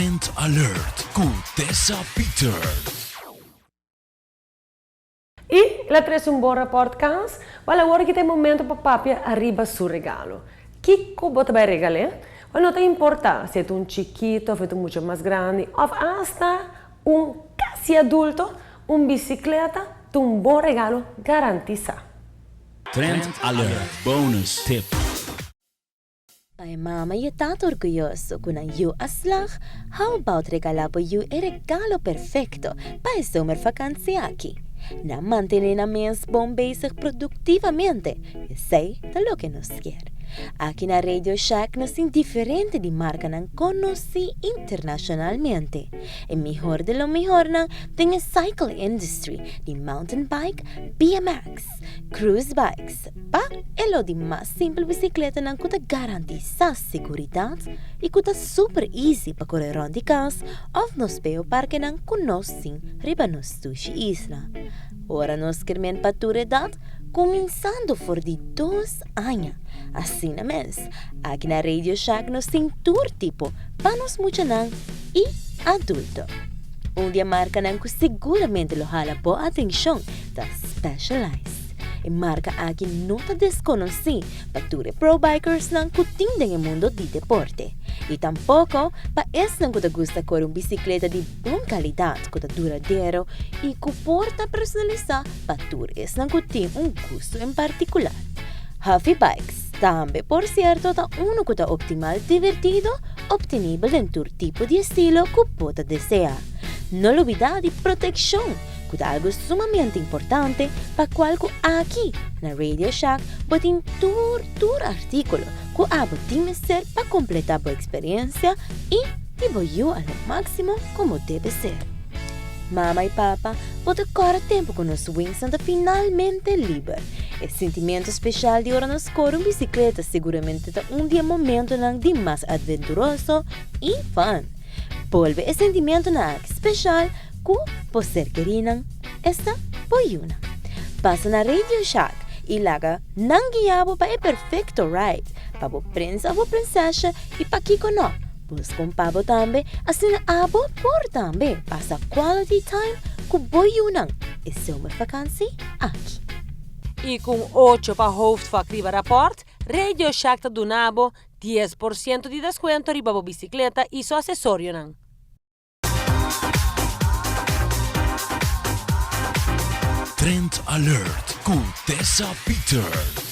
Trend Alert ku Tessa Peters. I el a trese un bon rapòrt kans, wèl awor aki ta e momento pa papia ariba su regalo. Kiko bo ta bai regal'é? Wèl no ta importá si e ta un chikito òf e ta un mucha mas grandi òf asta un kasi adulto, un bisikleta ta un bon regalo garantisá. Trend Alert Bonus Tip. Pa e mama i e tata orguyoso ku nan yu a slag, how about regalá bo yu e regalo perfekto pa e zomervakantie aki? Nan mantené nan mes bon bezig produktivamente, esei ta loke nos kier. Aki na Radio Shack nos tin diferente di markanan konosí internashonalmente. E mihor de lo mihornan den e cycle industry di mountain bike, BMX, Cruise bikes, pa e lo di mas simpel bisikletanan ku ta garantisá seguridat i ku ta super easy pa kore rònt di kas òf nos beo parkenan ku nos tin riba nos dushi isla. Ora nos kermen pa tur edat, kuminsando for di dos aña. Asina mes, aki na Radio Shack nos tin tur tipo pa nos muchanan i adulto. Un di e markanan ku seguramente lo hala bo atenshon ta Specialized. E marka aki no ta deskonosí pa tur e pro bikersnan ku tin den e mundo di deporte i tampoko pa esnan ku ta gusta kore un bisikleta di bon kalidat ku ta duradero i ku por ta personalisá pa tur esnan ku tin un gusto en partikular. Huffy Bikes tambe por sierto ta unu ku ta optimal divertido Obtenibel den tur tipo di estilo ku bo ta deseá. No lubidá di protekshon, ku ta algu sumamente importante pa kual ku aki na Radio Shack bo tin tur tur artíkulo ku abo tin mester pa kompletá bo eksperensia i di bo yu a lo máksimo komo debe ser. Mama i papa, bo ta kòrda tempu ku nos winsnan ta finalmente liber. E sintimentu speshal di ora nos kore un bisikleta seguramente ta un di e momentunan di mas adventuroso i fun. Bolbe e sentimentunan aki speshal ku bo ser kerinan, esta bo yunan. Pasa na Radio Shack i laga nan guia bo pa e perfekto ride pa bo prens òf bo prinsesje i pakiko no, Buska un pa bo tambe, asina abo por tambe pasa quality time ku bo yunan e zomervakantie aki. I ku un ocho pa hoofdvak riba rapòrt, Radio Shack ta duna bo 10% di deskuento riba bo bisikleta i su asesorionan. Trend Alert ku Tessa Peters.